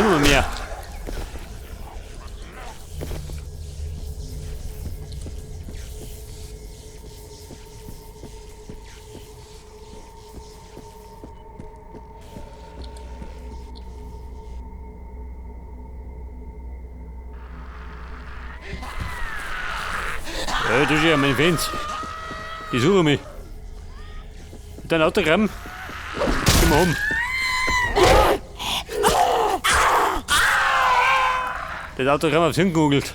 nimmer mehr. Ja, das ist ja meine Fans. Die suchen mich. Mit deinem Autogramm. Gehen wir um. Das Autogramm aufs Hirn gegoogelt.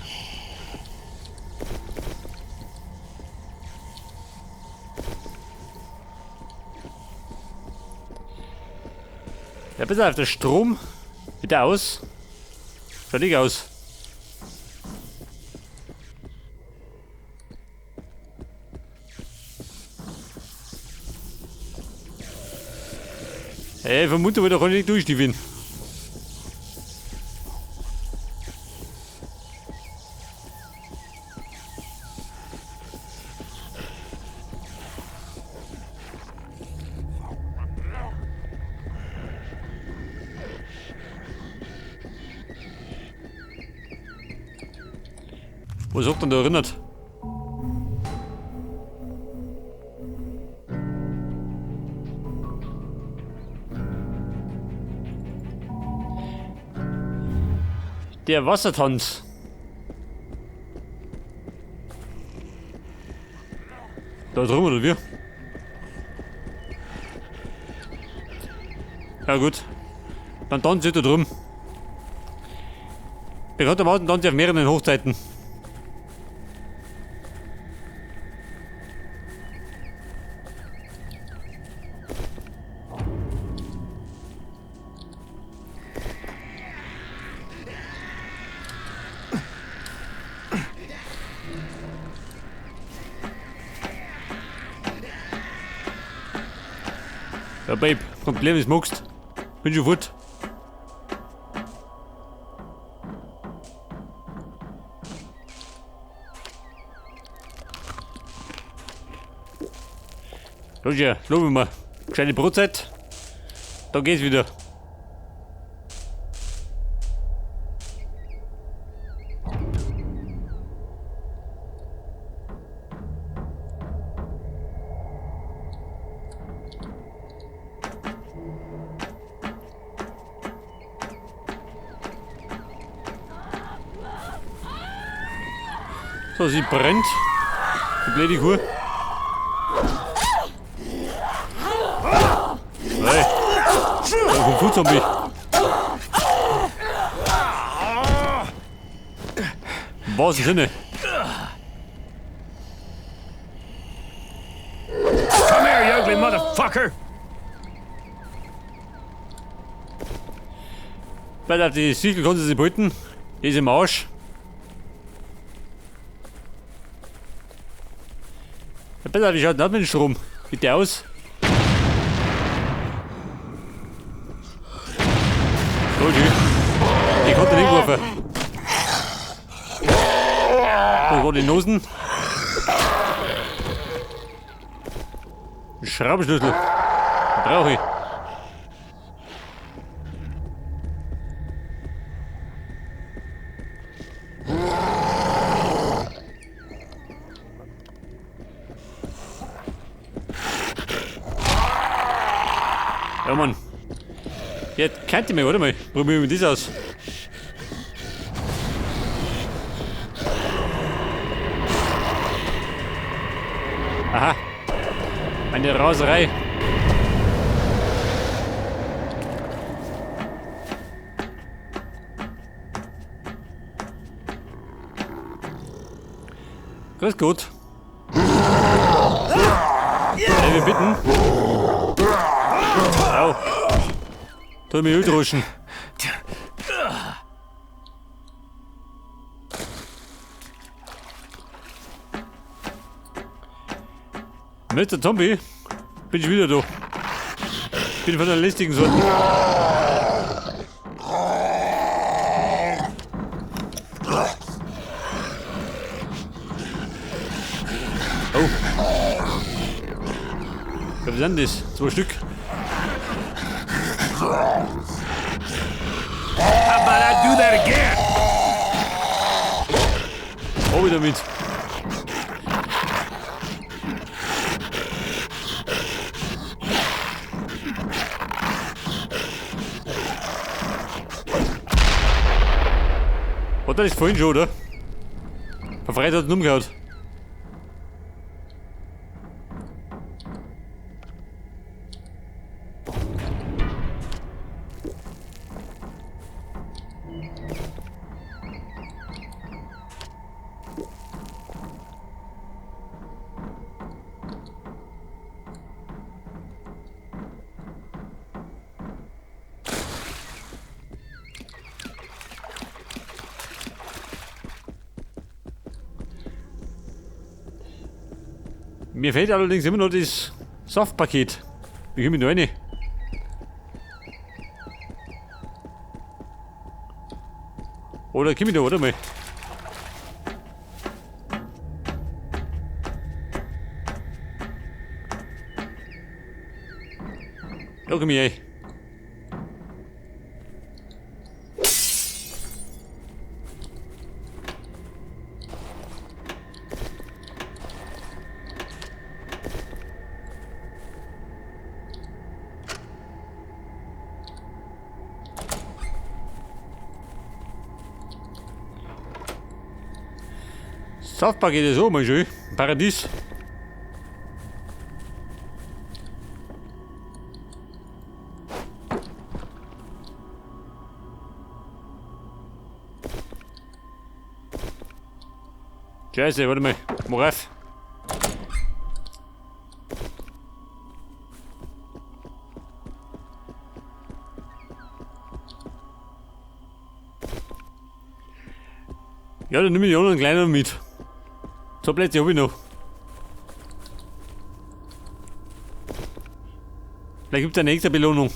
Ja, pass auf, der Strom wieder aus. Fertig aus. Hey, vermute wir doch nicht durch die Wind. Wo ist denn da erinnert? Der Wassertanz. Da drüben oder wir? Ja gut. Dann tanzt ich da drüben. Bekanntermaßen tanze ich auf mehreren Hochzeiten. Ja, Babe, Problem ist, magst. Bin schon fort. Roger, loben wir. Gescheite Brotzeit. Da geht's wieder. So, sie brennt. Die blöde Kuh. Hey. Da kommt Fu-Zombie. Im wahrsten Sinne. Come here, you ugly motherfucker! Weil auf die Sichel konnte sie behalten. Die ist im Arsch. Ja, besser, wie schaut denn das mit dem Strom? Geht der aus? So, tschüss. Ich konnte nicht rufen. Da war die Nosen. Ein Schraubenschlüssel. Brauche ich. Ja, Mann. Jetzt kennt ihr mich, warte mal. Probieren wir das aus. Aha. Eine Raserei. Grüß Gott. Hey, wir bitten. Au. Tu mir ruschen. Mr. Zombie, bin ich wieder da. Bin von der listigen Sorte. Oh. Was sind das? 2 Stück. that again. Hab ich damit. Hat er das vorhin schon, oder? Verfreit hat ihn umgehauen. Mir fehlt allerdings immer noch das Saftpaket. Wie komme ich da rein? Oder komme ich da, warte mal. Da komme ich rein. Saftpaket ist auch mal schön. Paradies. Scheiße, warte mal. Mach auf. Ja, dann nehme ich auch noch einen kleinen mit. So Plätze hab ich noch. Vielleicht gibt's eine extra Belohnung.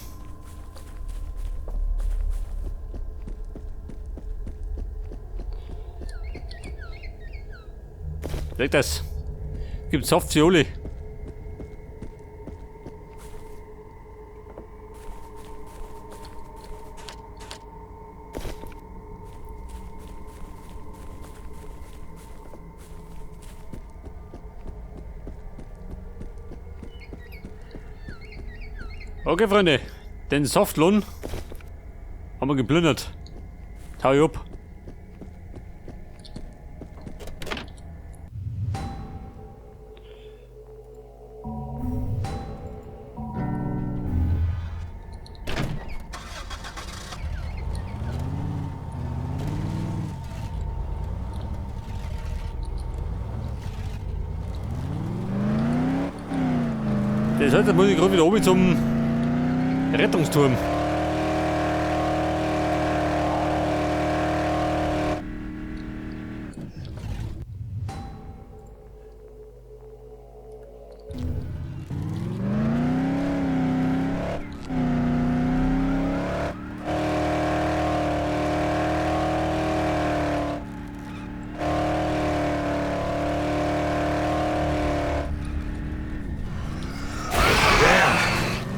Sag das. Gibt Saft für alle. Okay, Freunde, den Saftlohn haben wir geplündert. Tau ich ab. Das heißt, da muss ich gerade wieder oben zum Rettungsturm.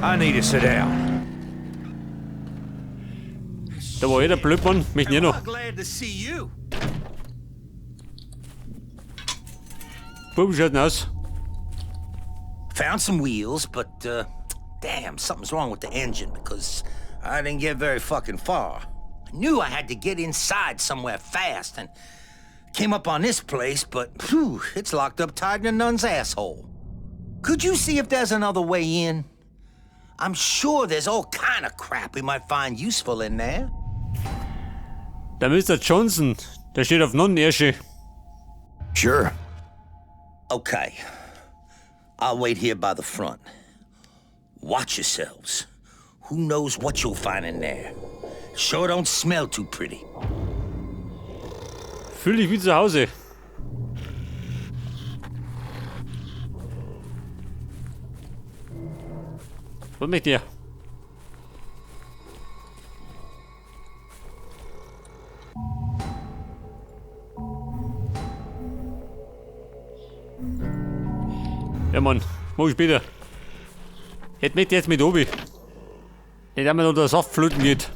I need to sit down. Da war jeder Blödmann, mich nicht noch. Glad to see you. Buben schaut aus. Found some wheels, but damn, something's wrong with the engine because I didn't get very fucking far. I knew I had to get inside somewhere fast and came up on this place, but phew, it's locked up tight in a nun's asshole. Could you see if there's another way in? I'm sure there's all kind of crap we might find useful in there. Der Mr. Johnson, der steht auf Nonnenesche. Sure. Okay. I'll wait here by the front. Watch yourselves. Who knows what you'll find in there? Sure don't smell too pretty. Fühl dich wie zu Hause. Was möchte der? Ja Mann, mach ich später. Jetzt möchte ich jetzt mit Obi. Nicht einmal noch der Saft flöten geht.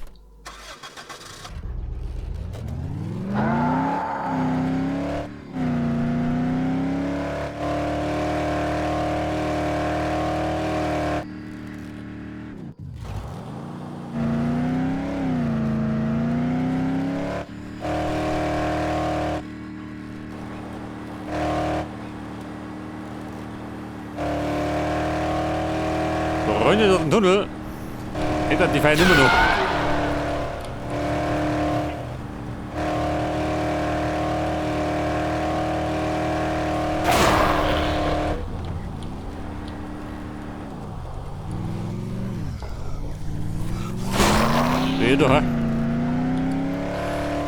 Freunde dort im Tunnel. Hätte die Feinde immer noch. Ja, doch.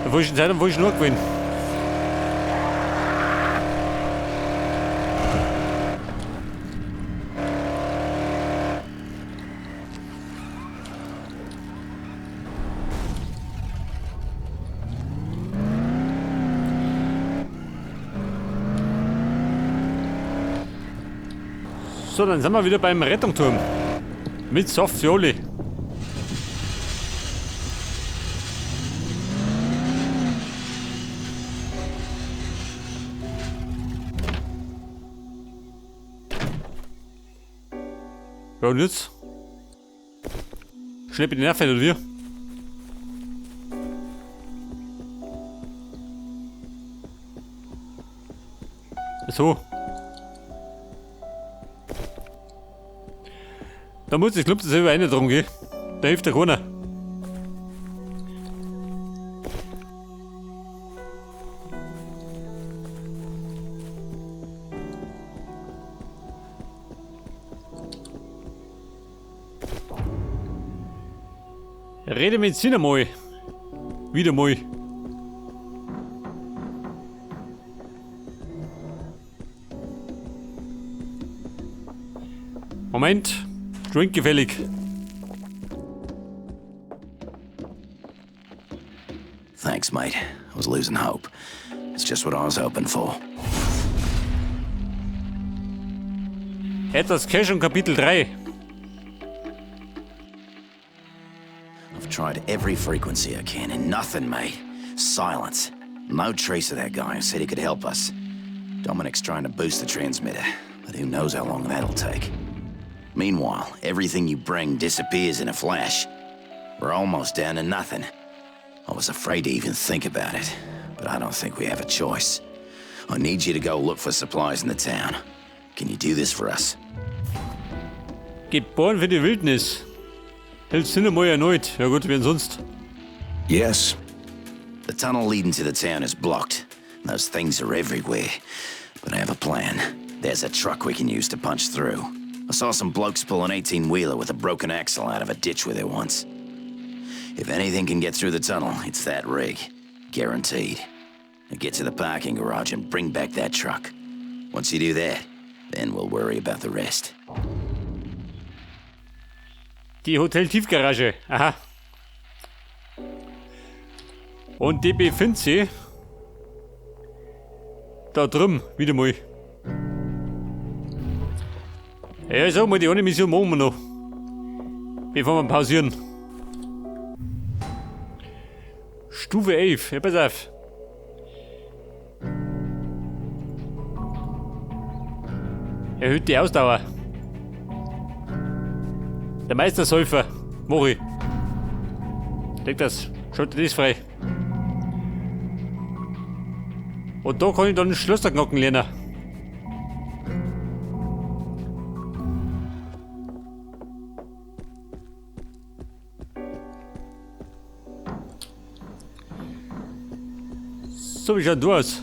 Da wo ich in Zeit, wo ich nur gewinnen. So, dann sind wir wieder beim Rettungsturm. Mit Soft Joli. Ja, und jetzt? Schlepp ich den Nerven, oder wie? So. Da muss ich glaub, dass selber einer drum geht. Da hilft der keiner. Rede mit Sinamoi. Wieder mal. Moment. Drink gefällig. Thanks, mate. I was losing hope. It's just what I was hoping for. Etwas Cash und Kapitel 3. I've tried every frequency I can and nothing, mate. Silence. No trace of that guy who said he could help us. Dominic's trying to boost the transmitter, but who knows how long that'll take. Meanwhile, everything you bring disappears in a flash. We're almost down to nothing. I was afraid to even think about it, but I don't think we have a choice. I need you to go look for supplies in the town. Can you do this for us? Geboren für die Wildnis. Hilft Sinamoi erneut. Ja gut, wie denn sonst? Yes. The tunnel leading to the town is blocked. Those things are everywhere. But I have a plan. There's a truck we can use to punch through. I saw some blokes pull an 18-wheeler with a broken axle out of a ditch with it once. If anything can get through the tunnel, it's that rig. Guaranteed. Now get to the parking garage and bring back that truck. Once you do that, then we'll worry about the rest. Die Hotel Tiefgarage. Aha. Und die befindet sich da drüben, wieder mal. Ja, ich sag mal, die eine Mission machen wir noch. Bevor wir pausieren. Stufe 11, ja, pass auf. Erhöht die Ausdauer. Der Meistersäufer, Mori. Leg das, schalte das frei. Und da kann ich dann Schlösser knacken lernen. So, wie schaut du aus?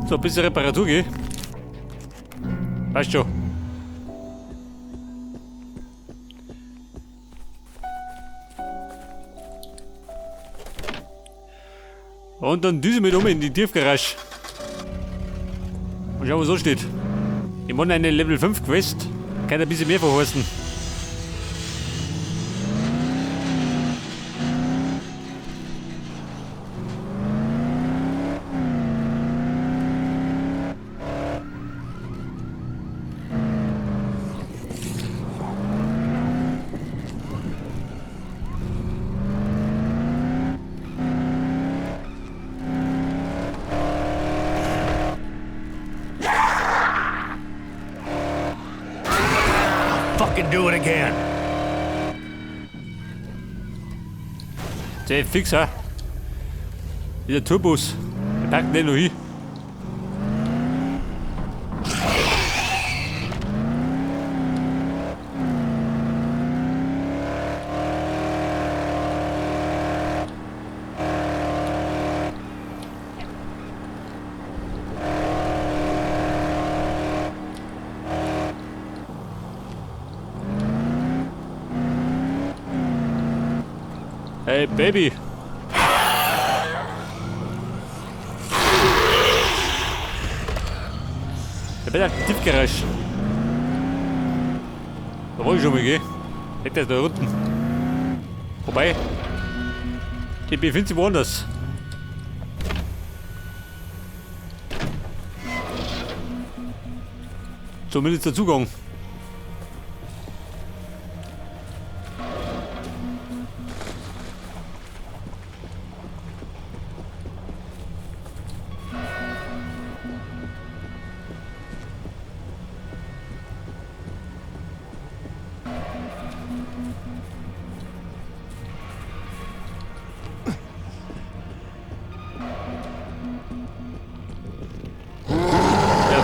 So, ein bisschen Reparatur, gell? Weißt schon. Und dann düse mit um in die Tiefgarage. Und schauen, was so steht. Ich mache eine Level 5 Quest. Kann ein bisschen mehr verhorsten. Fucking do it again. Der fix, ha? Dieser Tourbus. Wir packen den noch hin. Hey, Baby. Ich bin ein Tiefgarage. Da wollte ich schon mal gehen. Liegt das da unten. Wobei, die befindet sich woanders. Zumindest der Zugang.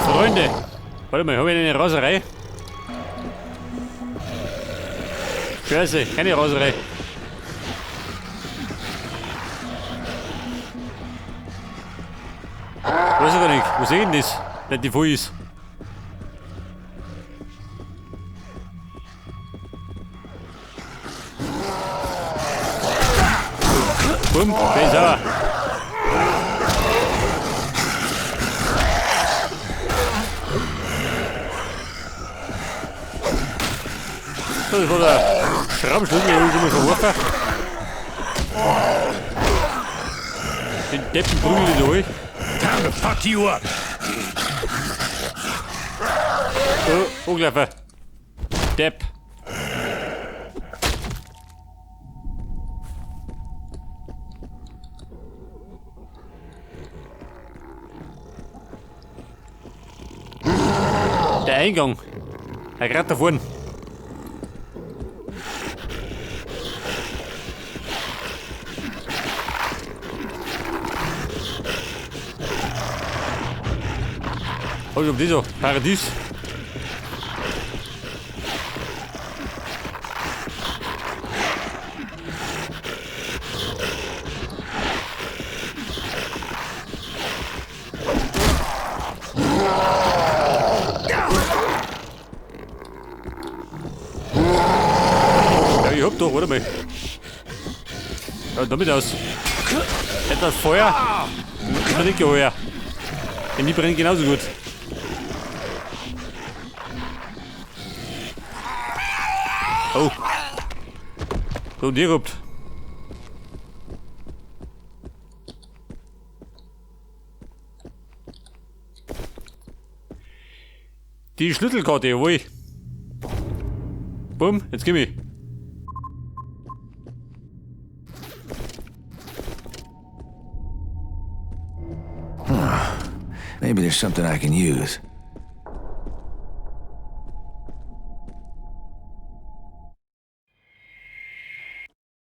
Freunde, warte mal, habe ich eine Raserei? Scheiße, keine Raserei. Weiß ich gar nicht, wo sehe ich denn das? Nicht die voll ist. Bumm, der ist sauer. Das war der Schraubenschlüssel, den ich immer schon werfen. Den Deppen prügel ich durch. Time to fuck you up. Oh, Angreifer. Depp. Der Eingang. Er gerade da vorne. Oh, ich hab die so. Paradies. Ja, ich hab doch, warte mal. Ja, damit aus. Etwas Feuer. Ist mir nicht geheuer. Denn die brennen genauso gut. Oh. So, und ihr habt. Die Schlüsselkarte, jawohl. Bumm, jetzt geh ich. Maybe there's something I can use.